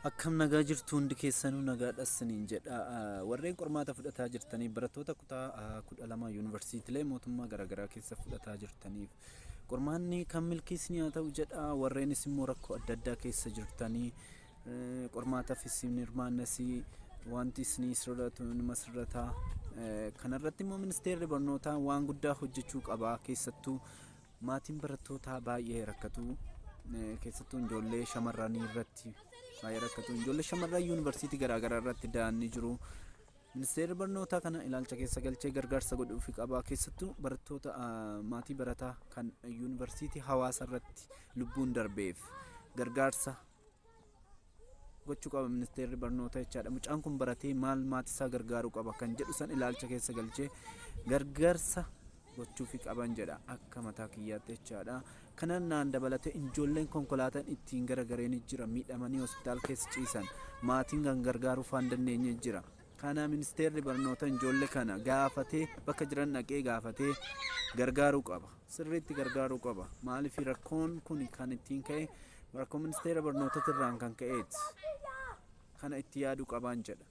Akkam nagaa jirtu? Hundi keessanuu nagaadha isiniin jedha. Warreen qormaata fudhataa jirtanii, barattoota kutaa 12 yuunivarsiitiilee mootummaa garaagaraa keessa fudhataa jirtaniif qormaanni kan milkiisni haa ta'u jedha. Warreenis immoo rakkoo adda addaa keessa jirtanii qormaataaf isin hirmaannas, wanti isinii sirratu numa sirrataa. Kanarratti immoo ministeerri barnootaa waan guddaa hojjechuu qaba. Keessattuu maatiin barattootaa baay'ee rakkatu. Keessattuu ijoollee shamarranii irratti baay'ee rakkatu. Ijoollee shamarran yuunivarsiitii garaagaraa irratti da'anii jiru. Ministeerri barnootaa kana ilaalcha keessa galchee gargaarsa godhuufi qaba. Keessattuu barattoota maatii barataa kan yuunivarsiitii Hawaasa irratti lubbuun darbeef gargaarsa gochuu qaba ministeerri barnootaa jechaadha. Mucaan kun baratee maal maatii isaa gargaaruu qaba kan jedhu san ilaalcha keessa galchee gargaarsa gochuufi qaban jedha akka mataa kiyyaatti jechaadha. Kanan naan dabalatee ijoolleen konkolaataan ittiin garagareen jira, miidhamanii hospitaala keessa ciisan, maatiin kan gargaaruu faan dandeenye jira. Kana ministeerri barnoota ijoollee kana gaafatee, bakka jiran dhaqee gaafatee gargaaruu qaba. Sirriitti gargaaruu qaba. Maaliif rakkoon kun kan ittiin ka'e rakkoo ministeera barnootaatirraan kan ka'eeti. Kana itti yaaduu qabaan jedha.